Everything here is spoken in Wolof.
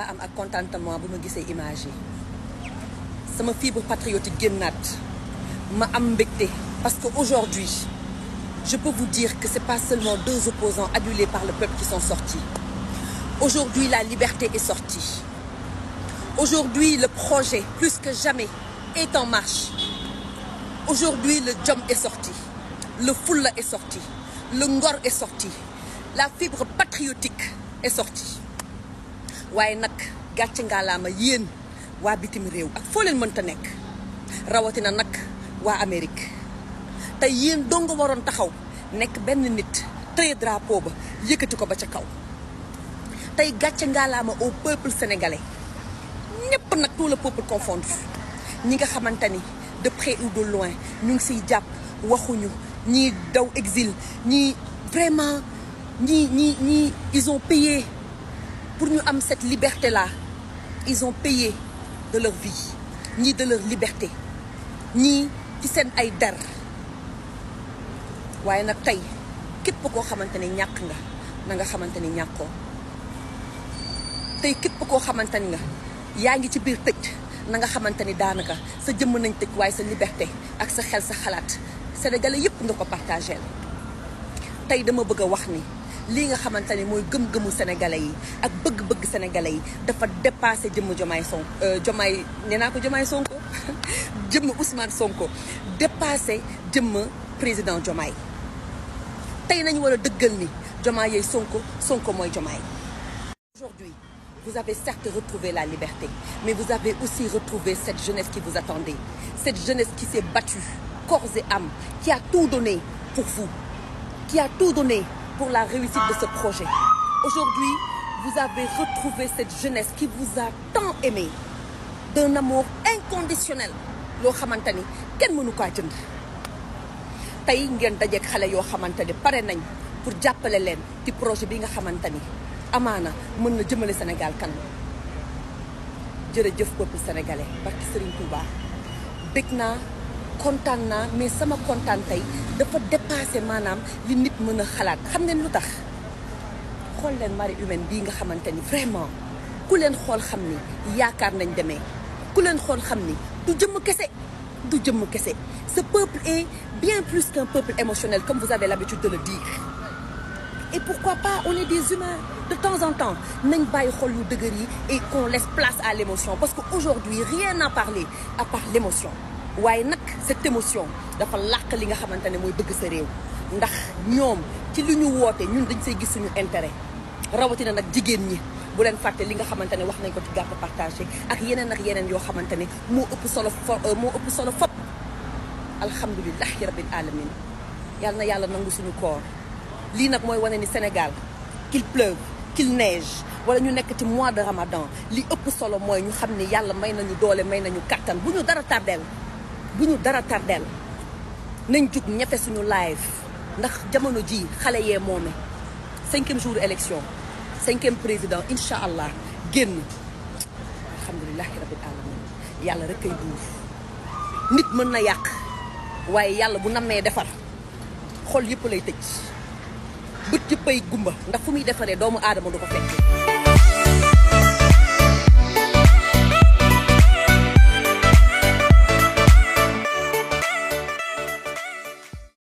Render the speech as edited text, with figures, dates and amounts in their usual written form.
laa am ak contentement bu ma gisee image yi sama fibre patriotique génnaat ma am mbégte parce que aujourd'hui je peux vous dire que c'est pas seulement deux opposants adulés par le peuple qui sont sortis. Aujourd'hui la liberté est sortie. Aujourd'hui le projet plus que jamais est en marche. Aujourd'hui le jom est sorti, le fulla est sorti, le ngor est sorti, la fibre patriotique est sortie. waaye nag gàcce ngaalaama yéen waa bitim réew ak foo leen mënta nekk rawatina nag waa Amérique tey yéen dong waroon taxaw nekk benn nit tey drapeau ba yëkkati ko ba ca kaw tey gàcce ngaalaama au peuple sénégalais ñépp nag tout le peuple confondu ñi nga xamante ni de près ou de loin ñu ngi siy jàpp waxuñu ñii daw exil ñii vraiment ñii ils ont payé pour ñu am cette liberté là ils ont payé de leur vie ñii de leur liberté ñii ci seen ay der waaye nag tey képp koo xamante ni ñàkk nga na nga xamante ni ñàkkoo tey képp koo xamante ni nga yaa ngi ci biir tëj na nga xamante ni daanaka sa jëmm nañ tëj waaye sa liberté ak sa xel sa xalaat sénégalais yépp nga ko partagé tey dama bëgg a wax ni lii nga xamante ni mooy gëm-gëmu sénégalais yi ak bëgg-bëgg sénégalais yi dafa dépassé jëmm Diomaye Sonko Diomaye nee naa ko Diomaye Sonko jëmm Ousmane Sonko dépassé jëmm président Diomaye tey nañu war a dëggal ni Diomaye yey Sonko Sonko mooy Diomaye. Aujourd'hui vous avez certes retrouvé la liberté mais vous avez aussi retrouvé cette jeunesse qui vous attendait, cette jeunesse qui s'est battue corps et âme, qui a tout donné pour vous, qui a tout donné pour la réussite de ce projet. Aujourd'hui, vous avez retrouvé cette jeunesse qui vous a tant aimé, d'un amour inconditionnel. loo xamante ni kenn mënu kaa jënd tey ngeen dajeeg xale yoo xamante ni pare nañ pour jàppale leen ci projet bi nga xamante ni amaana mën na jëmale Sénégal kanam. jërëjëf peuple sénégalais barki Serigne Touba bég naa kontaan naa mais sama kontaan tey dafa dépassé maanaam li nit mën a xalaat xam ngeen lu tax xool leen marée humaine bii nga xamante ni vraiment ku leen xool xam ni yaakaar nañ demee ku leen xool xam ni du jëmm kese du jëmm kese. Ce peuple est bien plus qu'un peuple émotionnel comme vous avez l'habitude de le dire et pourquoi pas on est des humains de temps en temps nañ bàyyi xol yu dëgër yi et qu'on laisse place à l'émotion parce que aujourd'hui rien n'a parlé à part l'émotion. waaye nag cette émotion dafa làq li nga xamante ne mooy bëgg sa réew ndax ñoom ci li ñu woote ñun dañ say gis suñu intérêt rawatina nag jigéen ñi bu leen fàtte li nga xamante ne wax nañ ko ci carte partagée ak yeneen yoo xamante ne moo ëpp solo fop alhamdulilahi rabbil alamin yal na yàlla nangu suñu koor lii nag mooy wane ni Sénégal qu'il pleuve qu'il neige wala ñu nekk ci mois de Ramadan li ëpp solo mooy ñu xam ne yàlla may nañu doole may nañu kattan bu ñu dara tardeel nañ jug ñefe suñu live ndax jamono ji xale yee moome 5e jour élection 5e président incha allah génn alhamdulilahi rabbil alamin yàlla rek kay buur nit mën na yàq waaye yàlla bu nammee defar xol yëpp lay tëj bët yëppay gumba ndax fu muy defaree doomu aadama du ko fekkee